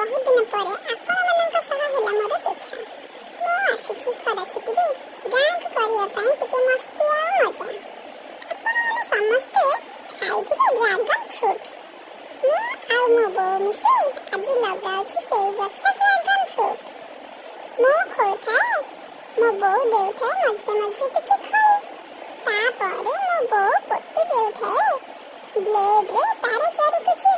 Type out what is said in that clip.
ବହୁତ ଦିନ ପରେ ଆପଣମାନଙ୍କ ସହ ହେଲା ମୋର ଦେଖା। ମୁଁ ଆସିଛି ଖରା ଛୁଟିରେ ଗାଁକୁ କରିବା ପାଇଁ ଟିକେ ମସ୍ତି ଆଉ ମଜା। ଆପଣମାନେ ସମସ୍ତେ ଖାଇଥିବେ ଡ୍ରାଗନ୍ ଫ୍ରୁଟ୍। ମୁଁ ଆଉ ମୋ ବୋଉ ମିଶି ଆଜି ଲଗାଉଛୁ ସେଇ ଗଛ ଡ୍ରାଗନ୍ ଫ୍ରୁଟ୍। ମୁଁ ଖୋଳୁଥାଏ, ମୋ ବୋଉ ଦେଉଥାଏ ମଝିରେ ମଝିରେ ଟିକେ ଖୋଳି। ତାପରେ ମୋ ବୋଉ ପୋତି ଦେଉଥାଏ ବ୍ଲେଡରେ ତାର ଜରିକୁ ଚିରି।